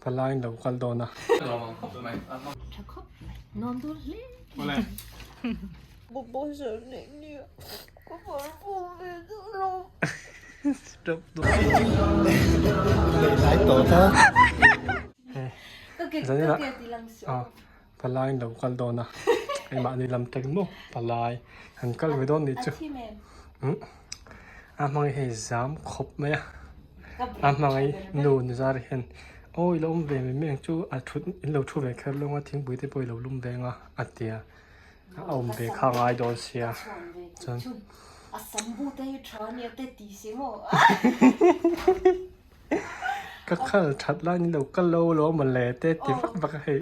Palai in lo kal dawn a. Tha khawp mai, nuam dun hle. Zaninah palai in lo kal dawn a, keimahni lam tel maw palai han kal ve dawn nih chu. A hmangaih hei zam khawp mai a, a hmangaih nu ni zar hian aw i lo awm ve mai mai ang chu a thut in lo thu ve kher lo ang a thingpui te pawh i lo lum ve ang a a ti a. A awm ve kha ngai dawn sia chuan ka khal that lai ni lo ka lo lo maw le te ti vak vak a hei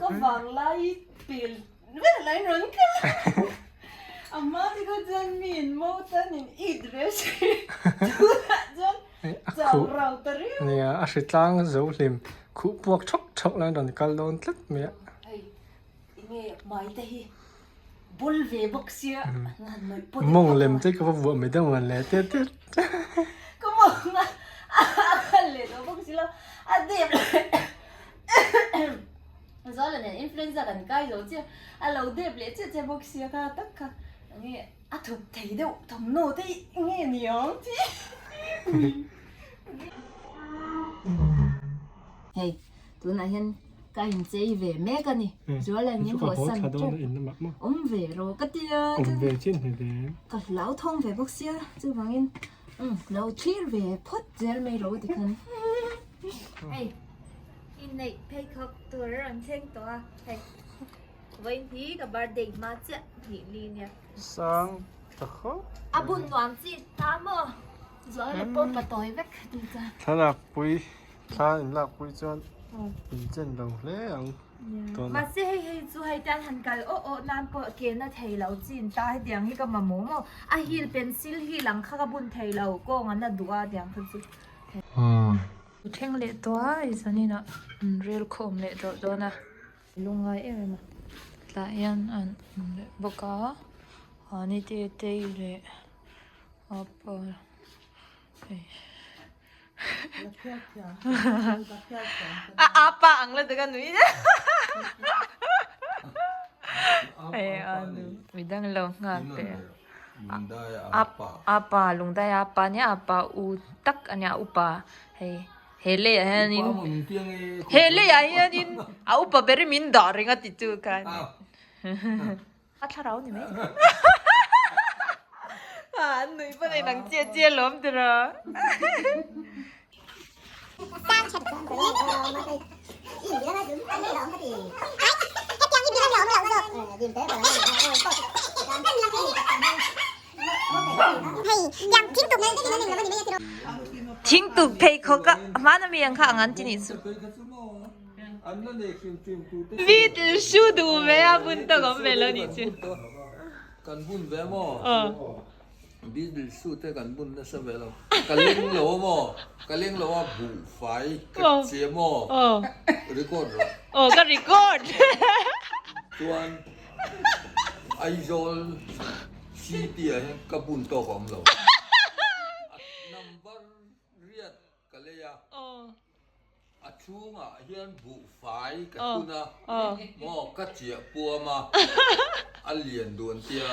a khuh nia a hritlang zo hlim khuh puak thawk thawk lai an rawn kal dawn tlat mai a. Mawng lem te ka va vuah mai deuh ang le te te. Hei tunah hian ka inchei ve mek a ni Zuala min haw san tep awm ve rawh ka ti a ka hlauthawng ve bawk sia chuvangin umm lo thlir ve phawt zel mai rawh tikhan hei inneih pheikhawk tur a rawn thleng tawh a hei vawiin hi ka birthday hma chiah hnih li nia sang tha khawp a bun nuam chi ta maw Zuala pawh pa tawi vek tih thlalak pui. Thla in lak pui chuan in chen lo hle ang tawna. Mahse hei hei chu hei tan han kal awh awh nan pawh ke na thei lo chin ta hetiang hi ka mamawh maw a heel pencil heel ang kha ka bun thei lo kawng an la duh a tiang kha chu. Thleng leh tawh a i zanin ah an rel khawm leh tawh dawn a. Lungngai em em a tah hian an awm leh bawk a ani te tei leh apa hei. A apa ang la taka nui hei anu midang lo nghak teh apa lungdai apa nia apa u tak ania upa hei he leiah hianin he leiah hianin a upa ber hi min dah reng a ti chu khan A thlarau ni mai. Ha, an nui pawn a inang chiah chiah lawm tiraw. Thingtuk pheikhawk a hmana mi ang kha ang an ti nih chu. Beetle shoe duh ve a bun tawk awm ve lo nih chu. Kan bun ve maw? Beetle shoe te kan bun nasa ve lo. Ka leng lo a maw? Ka leng lo a buhfai ka che maw? Record rawh. Aw ka record. Chuan Aizawl city ah hian ka bun tawk a awm lo. Number riat ka lei a. A chhungah hian buhfai ka thun a, maw ka chiah puam a, a lian duan tia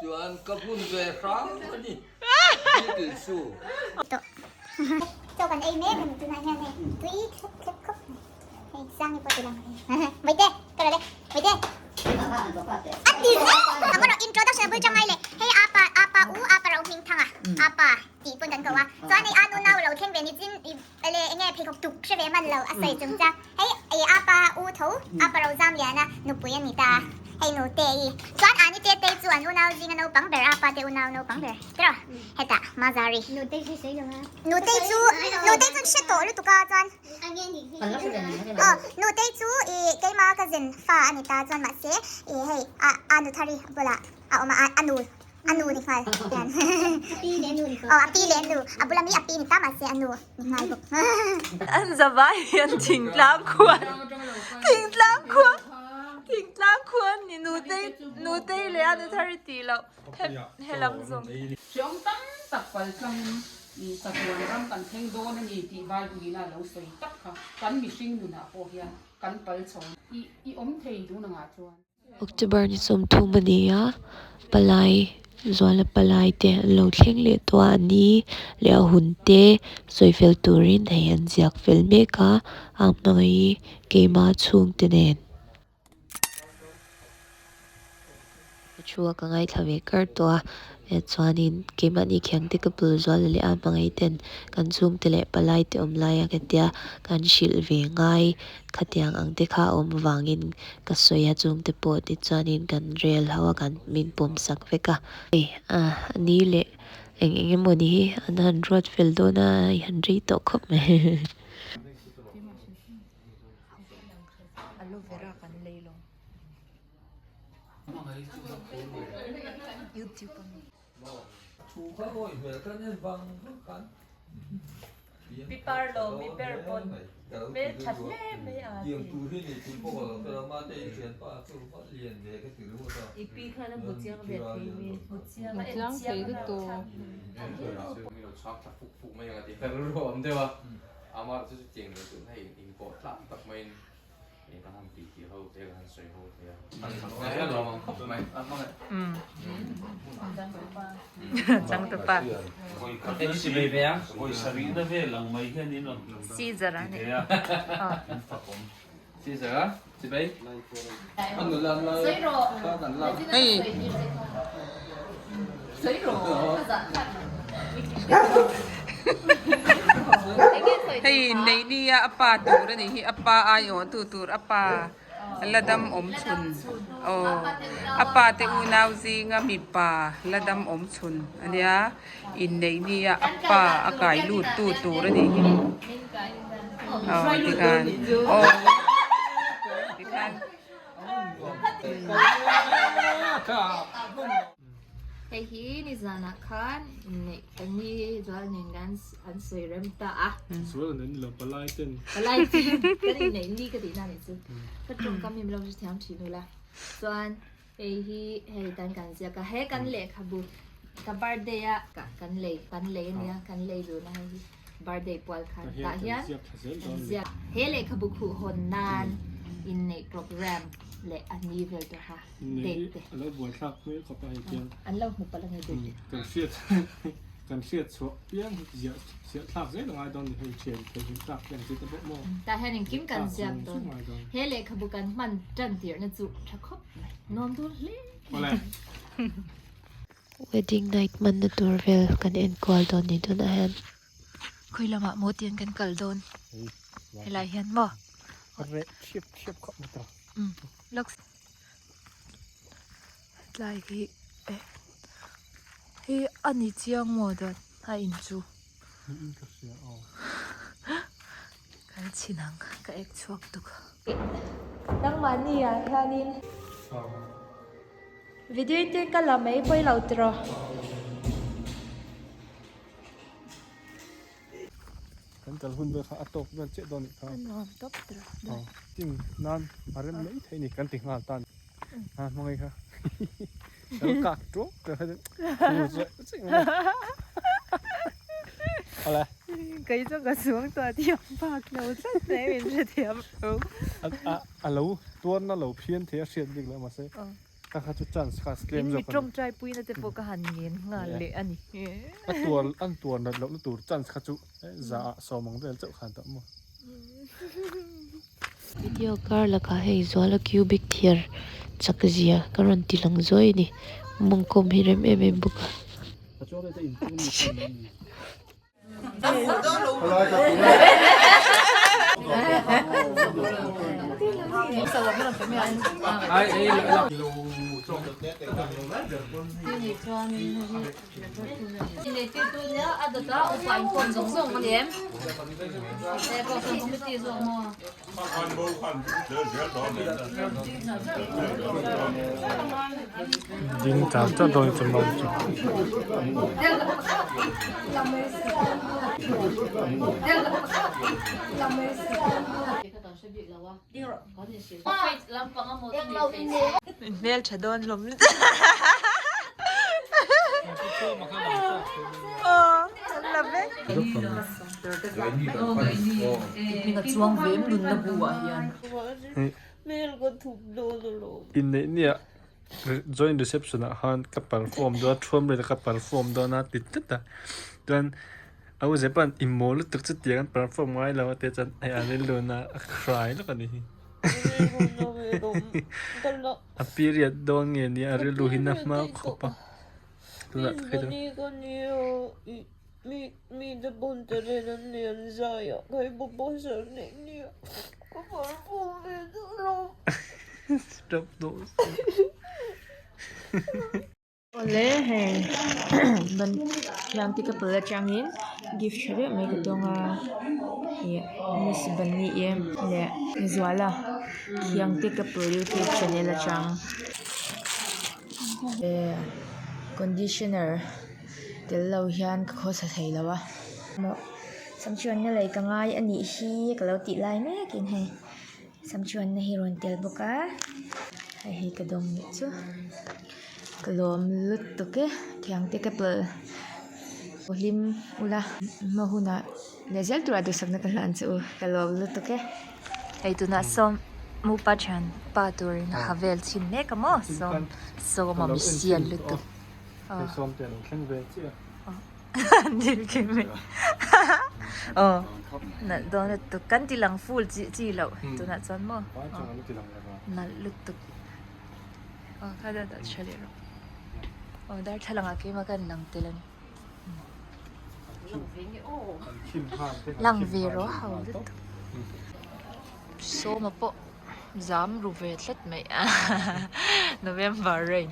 chuan ka bun ve hrang a ni Beetle shoe. Chaw kan ei mek a ni tunah hian hei tui thlep thlep khawp mai hei sang hi pawh ti lang Vaite ka rawh le Vaite a ti zel a maw rawh introduction a bul tang ngai le hei apa apa u apa ro hming thang a apa tih pawn kan ko a chuan hei a nu nau lo thleng ve ni chin i le enge pheikhawk tuk hre ve hman lo a sawi chung chuan hei i apa u tho apa ro zam lian a nupui a ni ta a hei nu te i chuan ani te te chu an unau zinga naupang ber apa te unau naupang ber tiraw hetah Mazari nu te chu nu te chu hre tawh lutuk a chuan aw nu te chu i keima cousin fa a ni ta chuan mahse i hei a a nu thari bulah a awm a a nu A nu ni nghal hian. A pi leh nu ni nghal. Aw a pi leh nu. A bula mi a pi ni ta mahse a nu ni nghal bawk. An zavai hian thingtlang khuan thingtlang khua thingtlang khuan ni nutei nutei leh a nuthar i tih loh helam zawng. Hriam tam tak pal tlangin. Chatuan ram kan thleng dawn a ni tih Bible in a lo sawi tak kha kan mihring nunah pawh hian kan pal chho i i awm thei dun angah chuan. October ni 30 a ni a, palai Zuala palai te an lo thleng leh tawh a, a ni leh a hun te sawi fel turin hei an ziak fel mek a, a hmangaih keima chhungte nen. Ka thu a ka ngaithla ve kar tawh a eh chuanin keimahni khiang te ka bul zual leh a hmangaih ten kan chhungte leh palai te awm lai a ka tia kan hrilh ve ngai khatiang ang te kha a awm vangin ka sawi a chungte pawh tichuanin kan rel ho a kan min pawm sak vek a hei ah ni leh eng eng emaw ni hi an han ruat fel dawn a i han rei tawh khawp mai. Aloe vera kan lei lo. YouTube ami. Pi par lo mi ber pawn hmel tha hle mai a ti. I pi khan a hmu chiang ve thei mi. Hmu chiang a en chiang a. Changtupa. Caesar a ni. Hei neihnia a pa tur a nih hi a pa aiawh tu tur a pa la dam awm chhun aw a pa te unau zinga mipa la dam awm chhun a nia inneihnia a pa a kai lut tu tur a nih hi aw tikhan aw tikhan. Hei hi nizanah khan inneih kan ni zual nen kan an sawi rem ta a. Zual an ni lo palai ten. Palai ten kan inneih ni ka tihna nih chu. Ka tawngkam hi milo hre thiam thin ula. Chuan hei hi hei tan kan ziak a he kan lehkhabu ka birthday a kan lei kan lei ania kan lei dun a hei hi birthday pual khan tah hian kan ziak he lehkhabu khuh hawn nan inneih program leh a ni vel tawh kha. Date te. A lo buaithlak hmel khawp a hei khian. An lo hmu palh a nge date te. Kan hriat kan hriat chhuah piang hi ziah ziah thlak zel a ngai dawn ni hei thian thei hlim tak hian zit a bawk maw. Tah hian engkim kan ziak dawn. He lehkhabu kan hman tan tirhna chu tha khawp mai. Nuam dawn hle. Awle. Wedding night hmanna tur vel kan enkual dawn ni tunah hian. Khawi lamah maw tian kan kal dawn? Helai hian maw? Reh thiap thiap khawp mai ta. Umm lawk. Tlai hi eh hi a ni chiang maw dawt a in chu kan chhin ang ka ek chhuak tuk nangmahni ah hianin video in te ka la mai pawi lo tiraw. Kan kal hun vel kha a tawk vel chiah dawn anih kha. A nuam tawp tawp dawn. Aw ting nan a rem mai theih a ni kan ti nghal ta a ni. Ha hmangaih kha kan kak tuau tuau kha chu phur chuai chuai mai a. Awle. Kei chu ka chuang tawh thiam phak lo tlat mai min hrethiam lo. A a lo tuarna lo phian thei a hriat bik loh mahse. Ka kha chu chance kha tlem zawk a ni. In mi tawngtai puina te pawh ka han ngen nghal leh a ni. A tuar an tuar nat lohna tur chance kha chu za ah sawm ang vel chauh khan tawh maw. Video kar lakah hei Zuala cubic thiar chak zia ka rawn ti lang zuai a ni. Mawngkawm hi rem em em bawk a. A chuang leh te inpung mi khan mai ni. Ding char char dawn chu mau chu. Hmel tha dawn hlawm la ve. Inneih nia joint reception ah khan ka perform dawn a thuam vel ka perform dawn a ti tlat a chuan a u Zepa'n i mawl lutuk chu tiang an perform ngai lo a tia chuan hei a rilru na a cry lawk a ni hi a period dawn nge nia a rilru hi na hma khawp a tunah tak hi chuan. Stop dawh Awle hei ban thiang te couple atangin gift tha deuh mai ka dawng a ih miss bunny em leh zuala khiangte couple youtube channel atang eh conditioner tel lo hian ka khawsa thei lo a sam chuanna lei ka ngai a nih hi ka lo tih lai mek in hei. Sam chuanna hi rawn tel bawk a hei hi ka dawng leh chu ka lawm lutuk e thiangte couple aw hlim ula hma hunah leh zel turah duhsakna ka hlan che u ka lawm lutuk e. Hei tunah sawm mupa thian pa turin ha vel chhin mek a maw sawm sawm a misial lutuk. Sawm te an thleng ve chiah a. Aw nalh dawn lutuk kan ti lang full chi chi loh tunah chuan maw nalh lutuk aw kha dah dah tha leh rawh aw darthlalang ah keimah khan lang tel a ni lang ve rawh ho lutuk sawma pawh zam ru ve tlat mai November rain.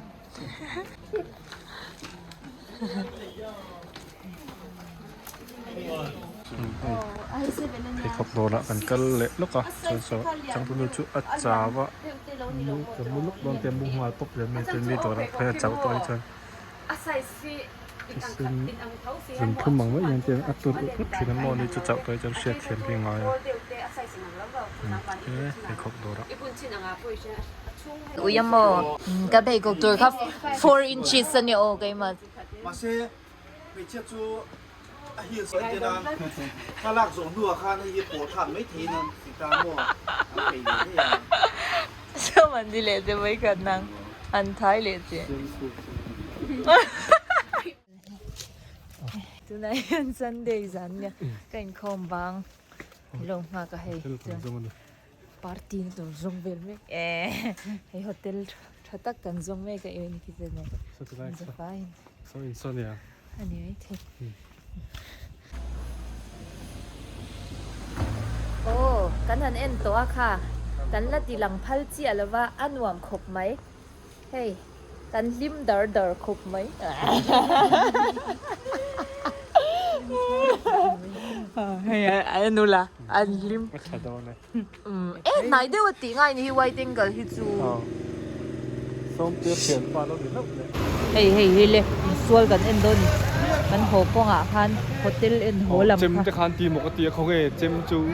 Pheikhawk dawrah kan kal leh lawk a chuan saw changtunu chu a chau a mu ka mu lawk dawn te a mu nghal pawp leh mai chuan mi dawrah phei a chauh tawh hi chuan thisen zun thlum ang mai hian te a tur ut ut thin a maw ni chu chauh tawh hi chuan hriat thiam hi a ngai a he pheikhawk dawrah. Ui a maw ka pheikhawk tur kha 4 inches a ni aw keimah. Mahse hmeichhia chu a heels an tir a, thlalak zawh hnuah khan hei hi pawh thlak mai theiin an ti ta maw an phei ve thei a. Sawm an ti leh che mai khat nang an thai leh che. Tunah hian Sunday zan nia ka inkhawm bang lo nghak a hei chuan. Party na tur zawng vel mek e hei hotel tha tak kan zawng mek a eng khi chu nen zafaiin a ni maithei aw kan han en tawh a kha kan la ti lang phal chiah lova a nuam khawp mai hei kan hlim dar dar khawp mai hei a nula an hlim a tha dawn e. E hnai deuh a tih ngai ni hi white angle hi chu. Sawmte thianpa lo ni hlauh le. Hei hei hei le insual kan en dawn ni kan haw kawngah khan hotel en haw lam kha. Chem te khan ti maw ka ti a khaw nge chem chu. E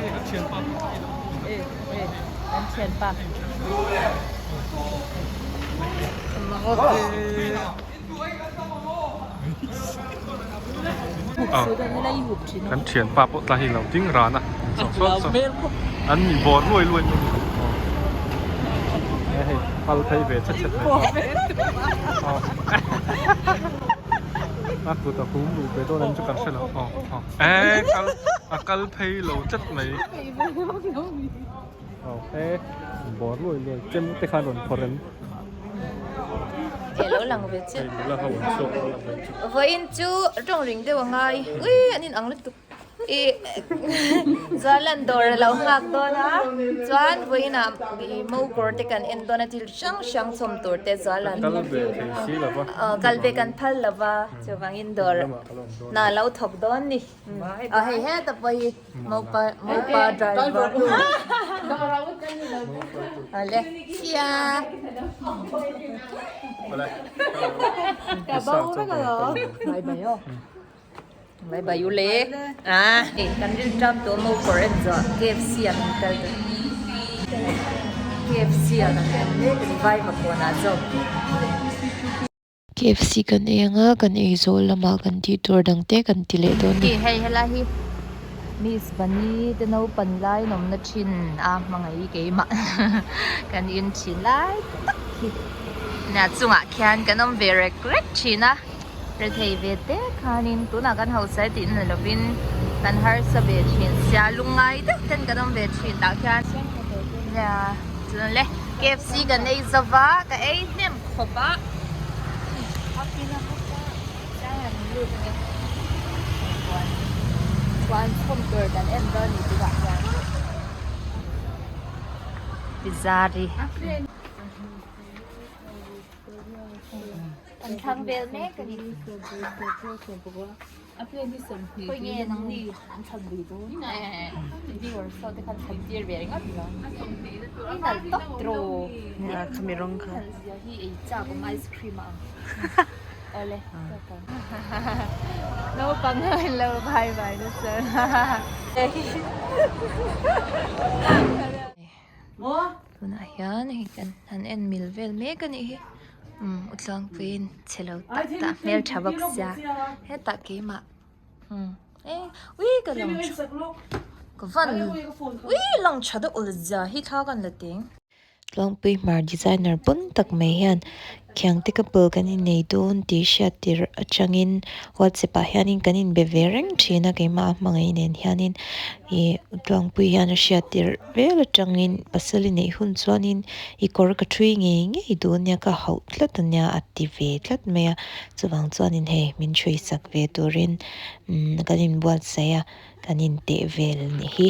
e ka thianpa E e kan thianpa. Kan thianpa pawh tlai hi lo ding ran a saw saw saw an ni bawr luai luai mai a ni hei pal phei ve chet chet mai aw a kut a hum luh ve dawn em chu kan hre lo aw aw e kal a kal phei lo tlat mai aw e bawr luai luai chem te khan rawn phawrh em. He lo lang ve chiah. Vawiin chu tawng ring deuh a ngai. Ui an in ang lutuk. I Zualan dawr a lo nghak dawn a. Chuan vawiin ah i mo kawr te kan en dawn a thil hrang hrang chhawm tur te Zualan. Kal ve thei si lo va. Kal ve kan phal lo va. Chuvangin dawr hna lo thawk dawn ni. A hei heta pawh hi mopa mopa driver ale sia ka bo vek alo bye bye aw bye bye u le a kan ril tram tawh mo kawr en zawh KFC ah kan kal dawn KFC ah kan kal mek a ni vai va kawnah zawk. KFC kan ei anga kan ei zawh lamah kan tih tur dang te kan ti leh dawn a ni. Hei helai hi Miss Bunny te naupan lai nawmna thin a hmangaih keimah kan in thin lai tak hi nia chungah khian kan awm ve rek rek thin a rethei ve te khanin tunah kan hausa e tih na lovin kan harsa ve thin sia lungngai deuh ten kan awm ve thin tah khian nia chuan le KFC kan ei zova ka ei hnem khawp a. Chuan chhawm tur kan en dawn ni tunah hian Pizari kan thlang vel mek a ni khawi nge nang ni an thlan lui dawn viewers ho te khan thlan tir ve ringawt lo i nalh tawp tiraw khami rawng kha zia hi ei chak awm ice cream a ang. Awle naupang ho in lo bye bye nasa tunah hian hei kan han en mil vel mek a nih hi umm u tlangpuiin chhe lo tak tak hmeltha bawk sia hetah keimah umm e ui ka lang tha ka van ui lang tha deuh ul zia hi thla kan la teng. Tlangpui hmar designer pawn tak mai hian khiangte couple kan innei dawn tih hriat tirh atangin whatsapp ah hianin kan inbe ve reng thin a keimah a hmangaih nen hianin ih Tlangpui hian a hriat tirh vel atangin pasal i neih hun chuanin i kawr ka thui ngei ngei duh ania ka hauh tlat ania a ti ve tlat mai a chuvang chuanin hei min thui sak ve turin umm kan inbuatsaih a kan inteh vel a ni hi.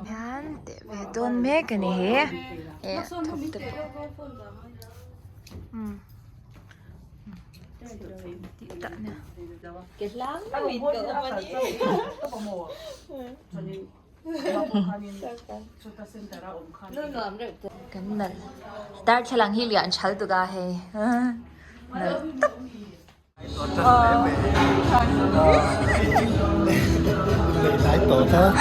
Hian teh ve dawn mek a ni hi eh thawk te pawh umm tih tah na ke hlang meuhin ka awm a ni kan nalh darthlalang hi lian thal tuk a hei nalh tak.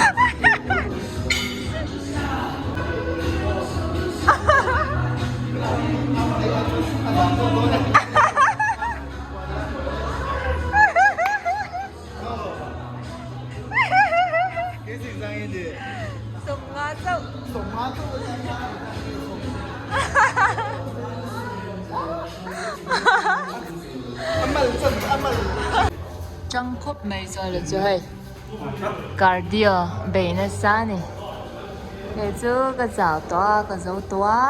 Chang khawp mai chuan lo chu hei cardio bei nasa a ni hei chu ka chau tawh a ka zo tawh a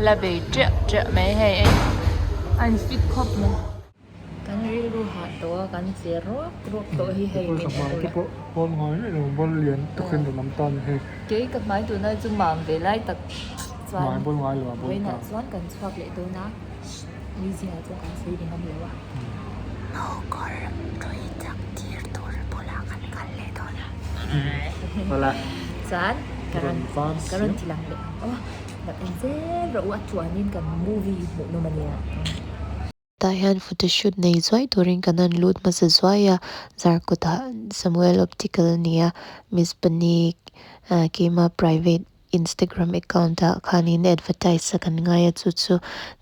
la bei teuh teuh mai hei a in fit khawp mai. Kan rilru hah tawh a kan che ruak ruak tawh hi hei min en ula. Kei ka hmai tuna chu mam ve lai tak chuan vawiinah chuan kan chhuak leh dawn a museum ah chuan kan sawi ring awm lo a. Mokawr tui chak tir tur bulah kan kal leh dawn a. Chuan ka rawn ka rawn ti lang leh ang aw. Lo en zel rawh u a chuanin kan movie hi hmuh nawm a nia. Tah hian photoshoot nei zuai turin kan han lut hmasa zuai a, Zarkawtah Samuel Optical a ni a, Miss Panik ah keima private Instagram account ah khanin advertise a kan ngai a chu chu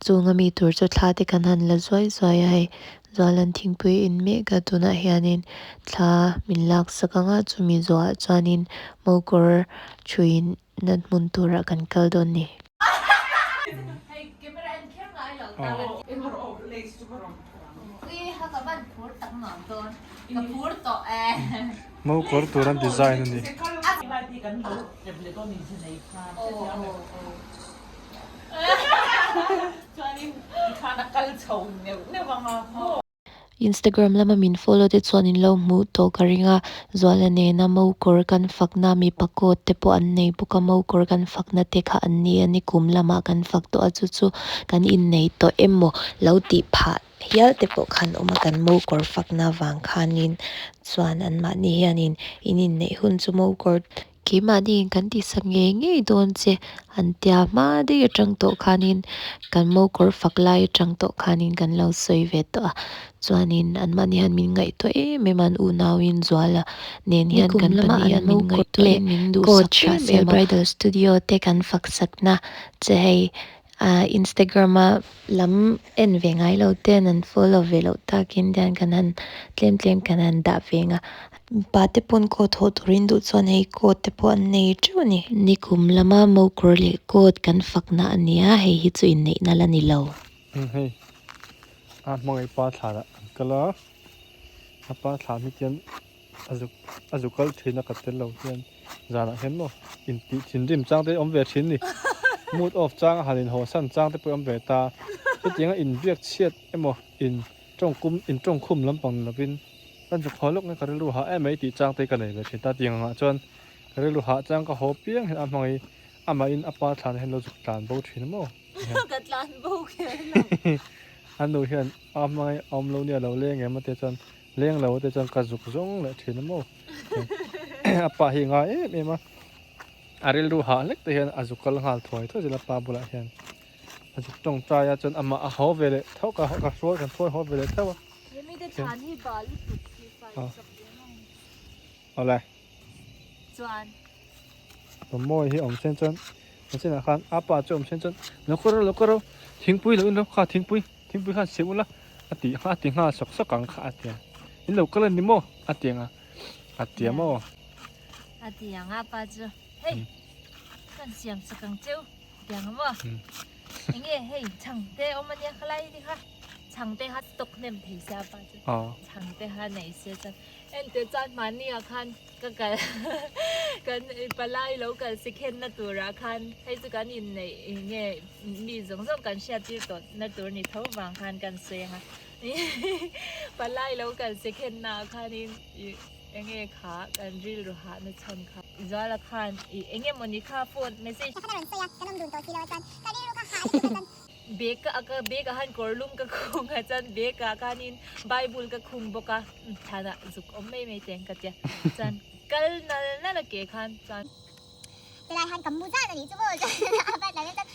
chunga mi tur chu thla te kan han la zuai zuai a hei Zualan thingpui in mek a tunah hianin thla min lak sak ang a chumi zawhah chuanin mokawr thuin Nat hmun turah kan kal dawn ni. Mo kawr tur an design a ni. Instagram lama min follow te chuan in lo hmuh tawh ka ring a, Zuala nena mo kawr kan fakna mipa coat te pawh an nei bawk a, mo kawr kan fakna te kha an ni a ni kum lamah kan fak tawh a chu chu kan innei tawh emaw lo tih phah hial te pawh khan awm a kan mo kawr fakna vang khanin chuan anmahni hianin in inneih hun chu mo kawr. Keimahniin kan tihsak ngei ngei dawn che an tia hma daih atang tawh khanin kan mo kawr fak lai atang tawh khanin kan lo sawi ve tawh a chuanin anmahni hian min ngaihtuah em em a an unauin Zuala nen hian kan pahnih hian min ngaihtuah in min duhsak em em a. Bridal studio te kan fak sakna che hei ah Instagram a lam en ve ngai lo ten an follow ve loh takin tian kan han tlem tlem kan han dah ve ang a. Mipa te pawn coat haw turin duh chuan hei coat te pawh an nei teuh a ni. Nikum lama mokawr leh coat kan fakna a ni a, hei hi chu inneihna la ni lo. Hei a hmangaih pa thlanah an kal a, a pa thlan hi chuan a zuk a zuk kal thin a ka tel lo hian zanah hian maw intih thinrim chang te awm ve thin ni mood off chang a han inhaw san chang te pawh awm ve ta chutianga inbiak chhiat emaw in tawngkum in tawngkhum lampang ni lovin kan zuk haw lawk nge ka rilru hah em mai tih chang te ka nei ve thin ta tiang angah chuan ka rilru hah chang ka haw piang hian a hmangaih amahin a pa thlanah hian lo zuk tlan bo thin maw. Ka tlan bo kher lo. A nu hian a hmangaih a awm lo nia lo leng em ate chuan leng lo ate chuan ka zuk zawng leh thin a maw. A pa hi ngai em em a, a rilru hah hlek te hian a zuk kal nghal thuai thuai zel a pa bulah hian a zuk tawngtai a chuan amah a haw ve leh tho ka ka hruai kan hruai haw ve leh tho a. Hemi te thlan hi bal lutuk tih fai chak ve ang. Awle. Chuan. Mawi hi awm sen chuan a chinah khan a pa chu awm sen chuan lo kawr rawh lo kawr rawh thingpui lo in rawh kha thingpui thingpui khan siam ula a tih a ti nghal sawk sawk ang kha a ti a in lo kal a ni maw a ti ang a a ti a maw a ti ang a pa chu hei kan siam sak ang cheu a ti ang a maw enge hei chhangte awm a nia khalai ni kha chhangte kha stock hnem thei se a pa chu chhangte kha nei se chuan Ente chuan hmani ah khan ka kal kan palai lo kal sikhen na turah khan hei chu kan inneih nge mi zawng zawng kan hriat tir tawh na tur ni tho vang khan kan sawi ang a palai lo kal sikhen na ah khanin ih enge kha kan rilru hah na chhan kha Zuala khan ih enge mawni kha phone message Ka rawn sawi a kan awm dun tawh si lo a chuan ka rilru kha hah lutuk a chuan. Bag ka ak a, bag ah khan kawr lum ka khung a chuan bag ah khanin bible ka khung bawk a thlanah zuk awm mai mai teng ka tia chuan kal nal nal a ke khan chuan. Tilai han ka mu zan a nih chu maw chuan a bat lah hian chuan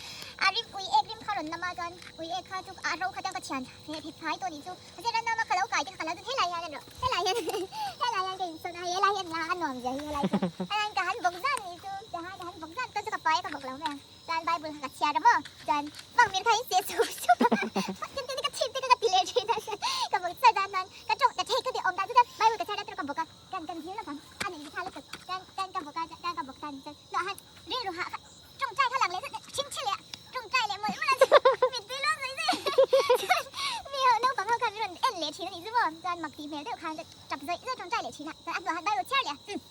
a rim ui ek rim kha rawn lam a chuan ui ek kha chu a ro kha chuan ka thian he phai tawh a nih chu mahse ran nama ka lo kai te kha ka lo chuan helai hian a rawh helai hian helai hian ka insawn a hei helai hian a nuam zia hi helai chu helai hian ka han bawk zan a nih chu tiang ka han bawk zan chuan chu ka pai a ka bawk lo mai ang. Chuan Bible kha ka chhiar a maw? Chuan bang mir kha in seh sup sup a, tin tin ka chhip te kha ka ti leh thin a, ka bawk chiah chuan chuan ka tawng ka thei ka ti awm dan chu chuan Bible ka chhiar dan tur ka bawk a, kan kan zir lovang a neih tha lutuk chuan chuan ka bawk a chuan ka bawk tan chuan hnuah han rilru hah kha tawngtai kha lang leh zet chhing chhe leh a tawngtai leh mawlh mawlh a mittui luang zawih zawih chuan mi ho naupang ho khan min rawn en leh thin a nih chu maw chuan mak tih hmel deuh khan tap zawih zawih tawngtai leh thin a chuan a hnuah han Bible chhiar leh a umm.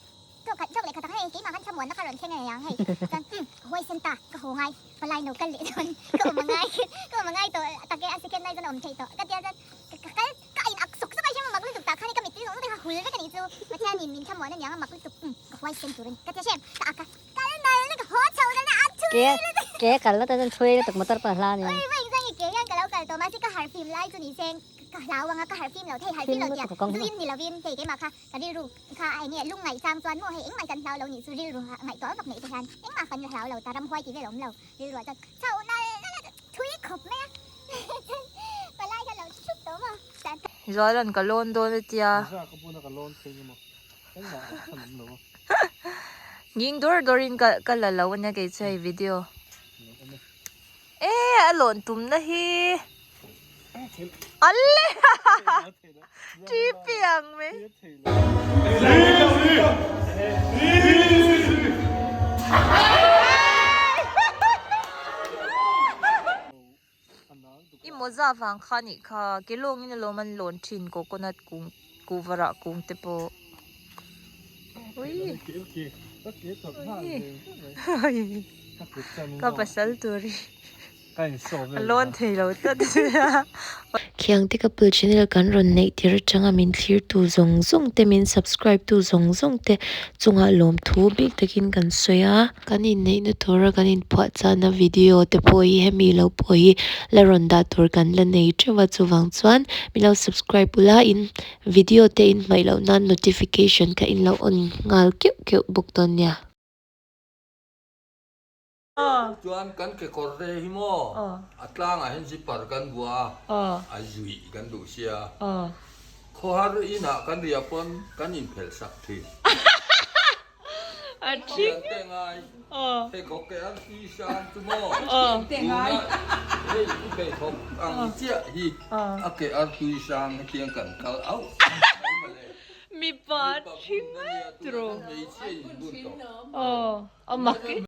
Chaw khat chauh leh khat ang hei keimah khan thlamuanna kha rawn thleng a ni ang hei chuan umm ka huaisen ta ka haw ngai palai no kal leh chuan ka awm a ngai ka awm a ngai tawh tak e a second night chuan a awm theih tawh ka tia chuan ka kal ka in ak sawk sawk a hian mak lutuk tah khan ka mittui zawng zawng te kha hul vek a nih chu Pathianin min thlamuan a niang a mak lutuk umm ka huaisen tur a ni ka tia hrem ka ak a kal nal na ka haw chho nal na a thui lutuk Ke kal na te chuan thui lutuk motor pawh a hla a ni. Oi vawiin chuan ke hian ka lo kal tawh mahse ka harhfim lai chu ni seng ka hlau ang a ka harhfim lo thei harhfim lo tia zuin ni lovin hei keimah kha Ka rilru kha a enge lung ngaih chang chuan maw hei engmah kan hlau lo nih chu rilru ngaihtuah vak neih te hian engmah kan la hlau lo ta ramhuai tih vel a awm lo rilru ah chuan chho nal nal a thui khawp mai a chuan palai kha lo thup tawh maw chuan ka Zuala'n ka lawn dawn a tia. Za ka buna ka lawn thei emaw engmah a chhan awm lo a. Nging dawr dawrin ka ka la lo ania kei chu hei video. E a lawn tumna hi alle Ṭi piang mai. I mawza vang kha nih kha ke lawngin alawm an lawn ṭhin coconut kung kuhva rah kung te pawh. Ui ka pasal tur hi. A lawn thei lo tlat a. Khiangte Couple channel kan rawn neih tir atanga min thlirtu zawng zawng te min subscribe tu zawng zawng te chungah lawmthu bik takin kan sawi a. Kan inneihna tura kan inphuahchahna video te pawh hi hemi lo pawh hi la rawn dah tur kan la nei teuh a chuvang chuan min lo subscribe ula in video te in hmaih loh nan notification kha in lo on nghal keuh keuh bawk dawn nia. Chuan kan kekawr te hi maw a tlangah hian zipper kan buah a, a zuih kan duh sia. Khawhar inah kan riah pawn kan inphelh sak thin. A thing te ngai pheikhawk ke an tui sang chu maw tuna hei i pheikhawk ang chiah hi a ke ar tui sang hetiang kan kal auh mai mawle. Mipa thing mai tiraw. Hmeichhia in bun tawh. Aw a mak e.